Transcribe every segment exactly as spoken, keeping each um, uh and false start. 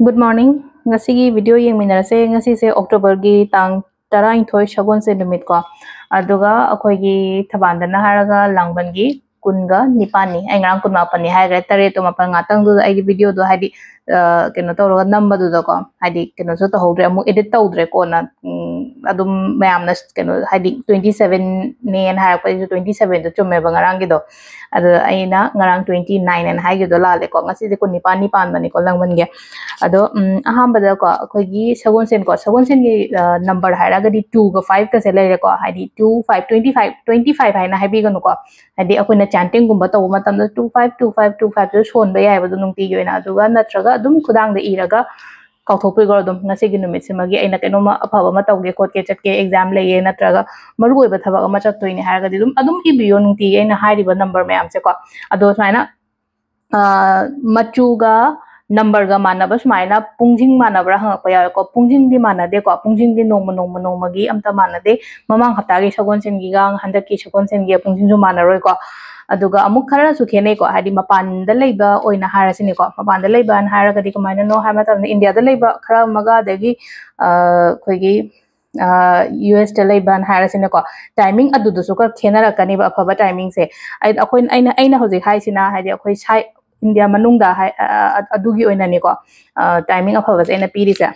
Good morning. ꯉꯁꯤꯒꯤ video ꯌꯦꯡꯃꯤꯟꯅꯔꯁꯦ꯫ ꯉꯁꯤꯁꯦ Octoberꯒꯤ ꯇꯥꯡ ꯇꯔꯥꯅꯤꯊꯣꯏ, ꯁꯒꯣꯜꯁꯦꯟ ꯅꯨꯃꯤꯠꯀꯣ꯫ ꯑꯗꯨꯒ ꯑꯩꯈꯣꯏꯒꯤ ꯊꯕꯥꯟꯗꯅ ꯍꯥꯏꯔꯒ ꯂꯥꯡꯕꯟꯒꯤ ꯀꯨꯟꯒ ꯅꯤꯄꯥꯟꯅꯤ꯫ ꯑꯩ ꯉꯔꯥꯡ ꯀꯨꯟꯃꯥꯄꯟꯅꯤ ꯍꯥꯏꯈ꯭ꯔꯦ, ꯇꯔꯦꯠꯇꯣ ꯃꯥꯄꯟ ꯉꯥꯛꯇꯪꯗꯨꯗ ꯑꯩꯒꯤ videoꯗꯣ ꯍꯥꯏꯗꯤ, ꯑ, ꯀꯩꯅꯣ ꯇꯧꯔꯒ ꯅꯝꯕꯗꯨꯗꯀꯣ, ꯍꯥꯏꯗꯤ ꯀꯩꯅꯣꯁꯨ ꯇꯧꯍꯧꯗ꯭ꯔꯦ, ꯑꯃꯨꯛ edit ꯇꯧꯗ꯭ꯔꯦ ꯀꯣꯟꯅ꯫ ꯎꯝ, ꯑꯗꯨꯝ ꯃꯌꯥꯝꯅ ꯀꯩꯅꯣ ꯍꯥꯏꯗꯤ twenty sevenꯅꯦꯅ ꯍꯥꯏꯔꯛꯄ, ꯑꯩꯁꯨ twenty sevenꯗꯣ ꯆꯨꯝꯃꯦꯕ ꯉꯔꯥꯡꯒꯤꯗꯣ꯫ ꯑꯗꯣ ꯑꯩꯅ ꯉꯔꯥꯡ twenty nine ꯍꯥꯏꯅ ꯍꯥꯏꯈꯤꯕꯗꯣ ꯂꯥꯜꯂꯦꯀꯣ꯫ ꯉꯁꯤꯗꯤ ꯀꯨꯟꯅꯤꯄꯥꯟꯅꯤ ꯄꯥꯟꯕꯅꯤꯀꯣ ꯂꯥꯡꯕꯟꯒꯤ꯫ ꯑꯗꯣ, ꯎꯝ, ꯑꯍꯥꯟꯕꯗꯀꯣ ꯑꯩꯈꯣꯏꯒꯤ ꯁꯒꯣꯜꯁꯦꯟꯀꯣ, ꯁꯒꯣꯜꯁꯦꯟꯒꯤ, ꯑ, number ꯍꯥꯏꯔꯒꯗꯤ twoꯒ fiveꯀꯁꯦ ꯂꯩꯔꯦꯀꯣ꯫ ꯍꯥꯏꯗꯤ two five, twenty five, twenty five ꯍꯥꯏꯅ ꯍꯥꯏꯕꯤꯒꯅꯨꯀꯣ꯫ ꯍꯥꯏꯗꯤ ꯑꯩꯈꯣꯏꯅ chantingꯒꯨꯝꯕ ꯇꯧꯕ ꯃꯇꯝꯗ two five, two five, two fiveꯁꯨ ꯁꯣꯟꯕ ꯌꯥꯏꯑꯕ ꯑꯗꯨꯝ ꯅꯨꯡꯇꯤꯒꯤ ꯑꯣꯏꯅ꯫ ꯑꯗꯨꯒ ꯅꯠꯇ꯭ꯔꯒ ꯑꯗꯨꯝ ꯈꯨꯗꯥꯡꯗ ꯏꯔꯒ ꯀꯥꯎꯊꯣꯛꯄꯤꯈ꯭ꯔꯣ ꯑꯗꯨꯝ꯫ ꯉꯁꯤꯒꯤ ꯅꯨꯃꯤꯠꯁꯤꯃꯒꯤ ꯑꯩꯅ ꯀꯩꯅꯣꯝꯃ ꯑꯐꯕ ꯑꯃ ꯇꯧꯒꯦ ꯈꯣꯠꯀꯦ ꯆꯠꯀꯦ, exam ꯂꯩꯌꯦ, ꯅꯠꯇ꯭ꯔꯒ ꯃꯔꯨ ꯑꯣꯏꯕ ꯊꯕꯛ ꯑꯃ ꯆꯠꯇꯣꯏꯅꯦ ꯍꯥꯏꯔꯒꯗꯤ ꯑꯗꯨꯝ, ꯑꯗꯨꯝ ꯏꯕꯤꯌꯣ ꯅꯨꯡꯇꯤꯒꯤ ꯑꯩꯅ ꯍꯥꯏꯔꯤꯕ number ꯃꯌꯥꯝꯁꯦꯀꯣ꯫ ꯑꯗꯣ ꯁꯨꯃꯥꯏꯅ, ꯑ, ꯃꯆꯨꯒ numberꯒ ꯃꯥꯟꯅꯕ, ꯁꯨꯃꯥꯏꯅ ꯄꯨꯡꯁꯤꯡ ꯃꯥꯟꯅꯕ꯭ꯔꯥ ꯍꯪꯉꯛꯄ ꯌꯥꯎꯋꯦꯀꯣ꯫ ꯄꯨꯡꯁꯤꯡꯗꯤ ꯃꯥꯟꯅꯗꯦꯀꯣ꯫ ꯄꯨꯡꯁꯤꯡꯗꯤ ꯅꯣꯡꯃ, ꯅꯣꯡꯃ, ꯅꯣꯡꯃꯒꯤ ꯑꯝꯇ ꯃꯥꯟꯅꯗꯦ꯫ ꯃꯃꯥꯡ ꯍꯞꯇꯥꯒꯤ ꯁꯒꯣꯜꯁꯦꯟꯒꯤꯒ ꯍꯟꯗꯛꯀꯤ ꯁꯒꯣꯜꯁꯦꯟꯒꯤ ꯄꯨꯡꯁꯤꯡꯁꯨ ꯃꯥꯟꯅꯔꯣꯏꯀꯣ꯫ ꯑꯗꯨꯒ ꯑꯃꯨꯛ ꯈꯔꯁꯨ ꯈꯦꯠꯅꯩꯀꯣ꯫ ꯍꯥꯏꯗꯤ ꯃꯄꯥꯟꯗ ꯂꯩꯕ ꯑꯣꯏꯅ ꯍꯥꯏꯔꯁꯤꯅꯦꯀꯣ꯫ ꯃꯄꯥꯟꯗ ꯂꯩꯕ ꯍꯥꯏꯅ ꯍꯥꯏꯔꯒꯗꯤ ꯀꯃꯥꯏꯅꯅꯣ ꯍꯥꯏꯕ ꯃꯇꯝꯗ, ꯏꯟꯗꯤꯌꯥꯗ ꯂꯩꯕ ꯈꯔ ꯑꯃꯒ, ꯑꯗꯒꯤ, ꯑ, ꯑꯩꯈꯣꯏꯒꯤ, ꯑ, USꯇ ꯂꯩꯕꯅ ꯍꯥꯏꯔꯁꯤꯅꯦꯀꯣ꯫ Timing ꯑꯗꯨꯗꯁꯨ ꯈꯔ ꯈꯦꯠꯅꯔꯛꯀꯅꯦꯕ, ꯑꯐꯕ timingꯁꯦ꯫ ꯑꯩ, ꯑꯩꯈꯣꯏ, ꯑꯩꯅ, ꯑꯩꯅ ꯍꯧꯖꯤꯛ ꯍꯥꯏꯁꯤꯅ ꯍꯥꯏꯗꯤ ꯑꯩꯈꯣꯏ ꯁꯥꯏ-, ꯏꯟꯗꯤꯌꯥ ꯃꯅꯨꯡꯗ ꯍꯥꯏ-, ꯑ, ꯑ, ꯑꯗꯨꯒꯤ ꯑꯣꯏꯅꯅꯦꯀꯣ, ꯑ, timing ꯑꯐꯕꯁꯦ ꯑꯩꯅ ꯄꯤꯔꯤꯁꯦ꯫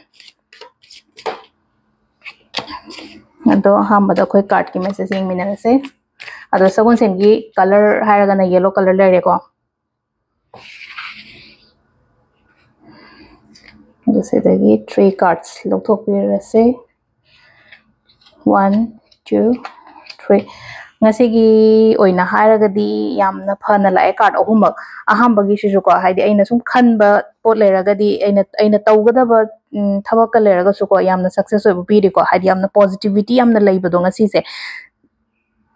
ꯑꯗꯣ ꯑꯍꯥꯟꯕꯗ ꯑꯩꯈꯣꯏ cardꯀꯤ message ꯌꯦꯡꯃꯤꯟꯅꯔꯁꯦ꯫ ꯑꯗꯣ ꯁꯒꯣꯜꯁꯦꯟꯒꯤ colour ꯍꯥꯏꯔꯒꯅ yellow colour ꯂꯩꯔꯦꯀꯣ꯫ ꯑꯗꯨ ꯁꯤꯗꯒꯤ three cards ꯂꯧꯊꯣꯛꯄꯤꯔꯁꯦ꯫ One, two, three꯫ ꯉꯁꯤꯒꯤ ꯑꯣꯏꯅ ꯍꯥꯏꯔꯒꯗꯤ ꯌꯥꯝꯅ ꯐꯅ ꯂꯥꯛꯑꯦ card ꯑꯍꯨꯝꯃꯛ꯫ ꯑꯍꯥꯟꯕꯒꯤꯁꯤꯁꯨꯀꯣ, ꯍꯥꯏꯗꯤ ꯑꯩꯅ ꯁꯨꯝ ꯈꯟꯕ ꯄꯣꯠ ꯂꯩꯔꯒꯗꯤ, ꯑꯩꯅ, ꯑꯩꯅ ꯇꯧꯒꯗꯕ, ꯎꯝ, ꯊꯕꯛꯀ ꯂꯩꯔꯒꯁꯨꯀꯣ, ꯌꯥꯝꯅ success ꯑꯣꯏꯕ ꯄꯤꯔꯤꯀꯣ, ꯍꯥꯏꯗꯤ ꯌꯥꯝꯅ positivity ꯌꯥꯝꯅ ꯂꯩꯕꯗꯣ ꯉꯁꯤꯁꯦ꯫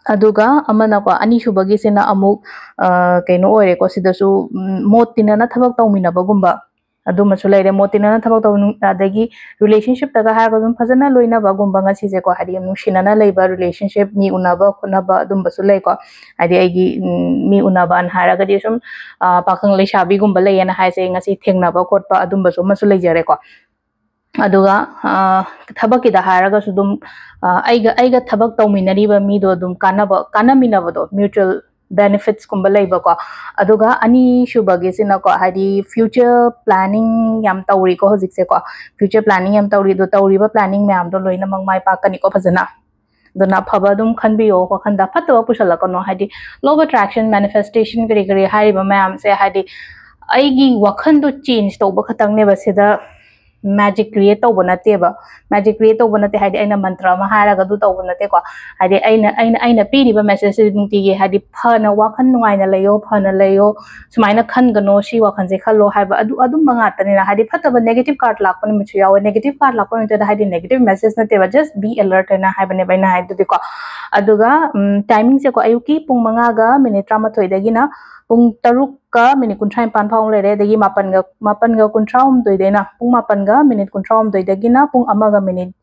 ꯑꯗꯨꯒ ꯑꯃꯅꯀꯣ, ꯑꯅꯤꯁꯨꯕꯒꯤꯁꯤꯅ ꯑꯃꯨꯛ, ꯑ, ꯀꯩꯅꯣ ꯑꯣꯏꯔꯦꯀꯣ, ꯁꯤꯗꯁꯨ, ꯎꯝ, ꯃꯣꯠ ꯇꯤꯟꯅꯅ ꯊꯕꯛ ꯇꯧꯃꯤꯟꯅꯕꯒꯨꯝꯕ꯫ ꯑꯗꯨꯃꯁꯨ ꯂꯩꯔꯦ꯫ ꯃꯣꯠ ꯇꯤꯟꯅꯅ ꯊꯕꯛ ꯇꯧꯕ ꯅꯨꯡ-, ꯑꯗꯒꯤ relationship ꯇꯒ ꯍꯥꯏꯔꯒ ꯑꯗꯨꯝ ꯐꯖꯅ ꯂꯣꯏꯅꯕꯒꯨꯝꯕ ꯉꯁꯤꯁꯦꯀꯣ, ꯍꯥꯏꯗꯤ ꯌꯥꯝ ꯅꯨꯡꯁꯤꯅꯅ ꯂꯩꯕ relationship, ꯃꯤ ꯎꯅꯕ ꯈꯣꯠꯅꯕ ꯑꯗꯨꯝꯕꯁꯨ ꯂꯩꯀꯣ꯫ ꯍꯥꯏꯗꯤ ꯑꯩꯒꯤ, ꯎꯝ, ꯃꯤ ꯎꯅꯕꯅ ꯍꯥꯏꯔꯒꯗꯤ ꯁꯨꯝ, ꯑ, ꯄꯥꯈꯪ ꯂꯩꯁꯥꯕꯤꯒꯨꯝꯕ ꯂꯩꯌꯦꯅ ꯍꯥꯏꯁꯦ, ꯉꯁꯤ ꯊꯦꯡꯅꯕ ꯈꯣꯠꯄ ꯑꯗꯨꯝꯕꯁꯨ ꯑꯃꯁꯨ ꯂꯩꯖꯔꯦꯀꯣ꯫ ꯑꯗꯨꯒ, ꯑ, ꯊꯕꯛꯀꯤꯗ ꯍꯥꯏꯔꯒꯁꯨ ꯑꯗꯨꯝ, ꯑ, ꯑꯩꯒ, ꯑꯩꯒ ꯊꯕꯛ ꯇꯧꯃꯤꯟꯅꯔꯤꯕ ꯃꯤꯗꯣ ꯑꯗꯨꯝ ꯀꯥꯟꯅꯕ, ꯀꯥꯟꯅꯃꯤꯟꯅꯕꯗꯣ, mutual benefits ꯀꯨꯝꯕ ꯂꯩꯕꯀꯣ꯫ ꯑꯗꯨꯒ ꯑꯅꯤꯁꯨꯕꯒꯤꯁꯤꯅꯀꯣ, ꯍꯥꯏꯗꯤ future planning ꯌꯥꯝ ꯇꯧꯔꯤꯀꯣ ꯍꯧꯖꯤꯛꯁꯦꯀꯣ꯫ Future planning ꯌꯥꯝ ꯇꯧꯔꯤ, ꯑꯗꯣ ꯇꯧꯔꯤꯕ planning ꯃꯌꯥꯝꯗꯣ ꯂꯣꯏꯅꯃꯛ ꯃꯥꯏ ꯄꯥꯛꯀꯅꯤꯀꯣ ꯐꯖꯅ꯫ ꯑꯗꯨꯅ ꯑꯐꯕ ꯑꯗꯨꯝ ꯈꯟꯕꯤꯌꯣ, ꯋꯥꯈꯟꯗ ꯐꯠꯇꯕ ꯄꯨꯁꯜꯂꯛꯀꯅꯣ꯫ ꯍꯥꯏꯗꯤ law of attraction, manifestation ꯀꯔꯤ ꯀꯔꯤ ꯍꯥꯏꯔꯤꯕ ꯃꯌꯥꯝꯁꯦ, ꯍꯥꯏꯗꯤ ꯑꯩꯒꯤ ꯋꯥꯈꯟꯗꯣ change ꯇꯧꯕ ꯈꯛꯇꯪꯅꯦꯕ ꯁꯤꯗ magic create ꯇꯧꯕ ꯅꯠꯇꯦꯕ꯫ Magic create ꯇꯧꯕ ꯅꯠꯇꯦ ꯍꯥꯏꯗꯤ ꯑꯩꯅ ꯃꯟꯇ꯭ꯔ ꯑꯃ ꯍꯥꯏꯔꯒ ꯑꯗꯨ ꯇꯧꯕ ꯅꯠꯇꯦꯀꯣ꯫ ꯍꯥꯏꯗꯤ ꯑꯩꯅ, ꯑꯩꯅ, ꯑꯩꯅ ꯄꯤꯔꯤꯕ message ꯁꯤ ꯅꯨꯡꯇꯤꯒꯤ, ꯍꯥꯏꯗꯤ ꯐꯅ, ꯋꯥꯈꯜ ꯅꯨꯡꯉꯥꯏꯅ ꯂꯩꯌꯣ, ꯐꯅ ꯂꯩꯌꯣ, ꯁꯨꯃꯥꯏꯅ ꯈꯟꯒꯅꯣ, ꯁꯤ ꯋꯥꯈꯜꯁꯦ ꯈꯜꯂꯣ ꯍꯥꯏꯕ ꯑꯗꯨ, ꯑꯗꯨꯝꯕ ꯉꯥꯛꯇꯅꯤꯅ꯫ ꯍꯥꯏꯗꯤ ꯐꯠꯇꯕ negative card ꯂꯥꯛꯄ ꯅꯨꯃꯤꯠꯁꯨ ꯌꯥꯎꯋꯦ꯫ Negative card ꯂꯥꯛꯄ ꯅꯨꯃꯤꯠꯇꯨꯗ ꯍꯥꯏꯗꯤ negative message ꯅꯠꯇꯦꯕ, just be alert ꯍꯥꯏꯅ ꯍꯥꯏꯕꯅꯦꯕ ꯑꯩꯅ ꯍꯥꯏꯗꯨꯗꯤꯀꯣ꯫ ꯑꯗꯨꯒ, ꯎꯝ, timing ꯁꯦꯀꯣ, ꯑꯌꯨꯛꯀꯤ ꯄꯨꯡ ꯃꯉꯥꯒ ꯃꯤꯅꯤꯠ ꯇꯔꯥꯃꯥꯊꯣꯏꯗꯒꯤꯅ ꯄꯨꯡ ꯇꯔꯨꯛꯀ ꯃꯤꯅꯤꯠ ꯀꯨꯟꯊ꯭ꯔꯥ ꯅꯤꯄꯥꯟ ꯐꯥꯎ ꯂꯩꯔꯦ꯫ ꯑꯗꯒꯤ ꯃꯥꯄꯟꯒ, ꯃꯥꯄꯟꯒ ꯀꯨꯟꯊ꯭ꯔꯥ ꯍꯨꯝꯗꯣꯏꯗꯩꯅ, ꯄꯨꯡ ꯃꯥꯄꯟꯒ ꯃꯤꯅꯤꯠ ꯀꯨꯟꯊ꯭ꯔꯥ ꯍꯨꯝꯗꯣꯏꯗꯒꯤꯅ ꯄꯨꯡ ꯑꯃꯒ ꯃꯤꯅꯤꯠ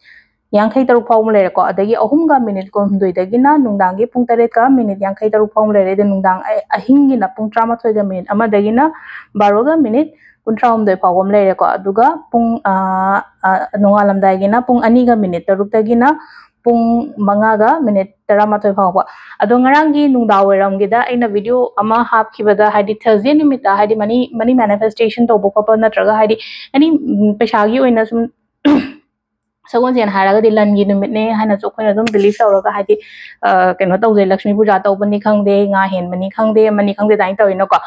ꯌꯥꯡꯈꯩ ꯇꯔꯨꯛ ꯐꯥꯎꯕ ꯂꯩꯔꯦꯀꯣ꯫ ꯑꯗꯒꯤ ꯑꯍꯨꯝꯒ ꯃꯤꯅꯤꯠ ꯀꯨꯟꯍꯨꯝꯗꯣꯏꯗꯒꯤꯅ ꯅꯨꯡꯗꯥꯡꯒꯤ ꯄꯨꯡ ꯇꯔꯦꯠꯀ ꯃꯤꯅꯤꯠ ꯌꯥꯡꯈꯩ ꯇꯔꯨꯛ ꯐꯥꯎꯕ ꯂꯩꯔꯦ꯫ ꯑꯗꯩ ꯅꯨꯡꯗꯥꯡ ꯑ-, ꯑꯍꯤꯡꯒꯤꯅ ꯄꯨꯡ ꯇꯔꯥꯃꯥꯊꯣꯏꯒ ꯃꯤꯅꯤꯠ ꯑꯃꯗꯒꯤꯅ ꯕꯥꯔꯣꯒ ꯃꯤꯅꯤꯠ ꯀꯨꯟꯊ꯭ꯔꯥ ꯍꯨꯝꯗꯣꯏ ꯐꯥꯎꯕ ꯑꯃ ꯂꯩꯔꯦꯀꯣ꯫ ꯑꯗꯨꯒ ꯄꯨꯡ, ꯑ, ꯑ, ꯅꯣꯡꯉꯥꯜꯂꯝꯗꯥꯏꯒꯤꯅ ꯄꯨꯡ ꯑꯅꯤꯒ ꯃꯤꯅꯤꯠ ꯇꯔꯨꯛꯇꯒꯤꯅ ꯄꯨꯡ ꯃꯉꯥꯒ ꯃꯤꯅꯤꯠ ꯇꯔꯥꯃꯥꯊꯣꯏ ꯐꯥꯎꯕ꯫ ꯑꯗꯣ ꯉꯔꯥꯡꯒꯤ ꯅꯨꯡꯗꯥꯡ ꯋꯥꯏꯔꯝꯒꯤꯗ ꯑꯩꯅ video ꯑꯃ ꯍꯥꯞꯈꯤꯕꯗ, ꯍꯥꯏꯗꯤ Thursday ꯅꯨꯃꯤꯠꯇ, ꯍꯥꯏꯗꯤ money, money manifestation ꯇꯧꯕ ꯈꯣꯠꯄ, ꯅꯠꯇ꯭ꯔꯒ ꯍꯥꯏꯗꯤ any, ꯎꯝ, ꯄꯩꯁꯥꯒꯤ ꯑꯣꯏꯅ ꯁꯨꯝ ꯁꯒꯣꯜꯁꯦꯟ ꯍꯥꯏꯔꯒꯗꯤ ꯂꯟꯒꯤ ꯅꯨꯃꯤꯠꯅꯦ ꯍꯥꯏꯅꯁꯨ ꯑꯩꯈꯣꯏꯅ ꯑꯗꯨꯝ believe ꯇꯧꯔꯒ, ꯍꯥꯏꯗꯤ, ꯑ, ꯀꯩꯅꯣ ꯇꯧꯖꯩ, ꯂꯛꯁꯃꯤ ꯄꯨꯖꯥ ꯇꯧꯕꯅꯤ ꯈꯪꯗꯦ, ꯉꯥ ꯍꯦꯟꯕꯅꯤ ꯈꯪꯗꯦ, ꯑꯃꯅꯤ ꯈꯪꯗꯦ, ꯑꯗꯨꯃꯥꯏꯅ ꯇꯧꯋꯤꯅꯀꯣ꯫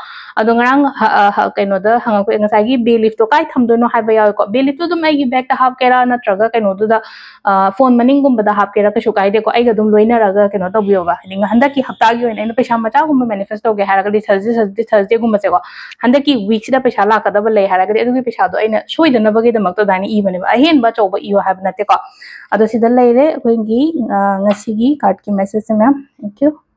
ꯑꯗꯣ ꯉꯔꯥꯡ ꯍ-, ꯑ, ꯍ-, ꯀꯩꯅꯣꯗ ꯍꯪꯉꯛꯄ, ꯉꯁꯥꯏꯒꯤ belief ꯇꯣ ꯀꯥꯏ ꯊꯝꯗꯣꯏꯅꯣ ꯍꯥꯏꯕ ꯌꯥꯎꯋꯦꯀꯣ꯫ Belief ꯇꯣ ꯑꯗꯨꯝ ꯑꯩꯒꯤ bag ꯇ ꯍꯥꯞꯀꯦꯔꯥ ꯅꯠꯇ꯭ꯔꯒ ꯀꯩꯅꯣꯗꯨꯗ, ꯑ, phone ꯃꯅꯤꯡꯒꯨꯝꯕꯗ ꯍꯥꯞꯀꯦꯔꯥ ꯀꯩꯁꯨ ꯀꯥꯏꯗꯦꯀꯣ꯫ ꯑꯩꯒ ꯑꯗꯨꯝ ꯂꯣꯏꯅꯔꯒ ꯀꯩꯅꯣ ꯇꯧꯕꯤꯌꯣꯕ꯫ ꯍꯥꯏꯗꯤ ꯉ-, ꯍꯟꯗꯛꯀꯤ ꯍꯞꯇꯥꯒꯤ ꯑꯣꯏꯅ ꯑꯩꯅ ꯄꯩꯁꯥ ꯃꯆꯥꯒꯨꯝꯕ manifest ꯇꯧꯒꯦ ꯍꯥꯏꯔꯒꯗꯤ Thursday, Thursday, Thursday ꯒꯨꯝꯕꯁꯦꯀꯣ, ꯍꯟꯗꯛꯀꯤ week ꯁꯤꯗ ꯄꯩꯁꯥ ꯂꯥꯛꯀꯗꯕ ꯂꯩ ꯍꯥꯏꯔꯒꯗꯤ ꯑꯗꯨꯒꯤ ꯄꯩꯁꯥꯗꯣ ꯑꯩꯅ ꯁꯣꯏꯗꯅꯕꯒꯤꯗꯃꯛꯇ ꯑꯗꯨꯃꯥꯏꯅ ꯏꯕꯅꯦꯕ, ꯑꯍꯦꯟꯕ ꯑꯆꯧꯕ ꯏꯌꯣ ꯍꯥꯏꯕ ꯅꯠꯇꯦꯀꯣ꯫ ꯑꯗꯣ ꯁꯤꯗ ꯂꯩꯔꯦ ꯑꯩꯈꯣꯏꯒꯤ, ꯑ, ꯉꯁꯤꯒꯤ card ꯀꯤ message say, ma'am. Thank you.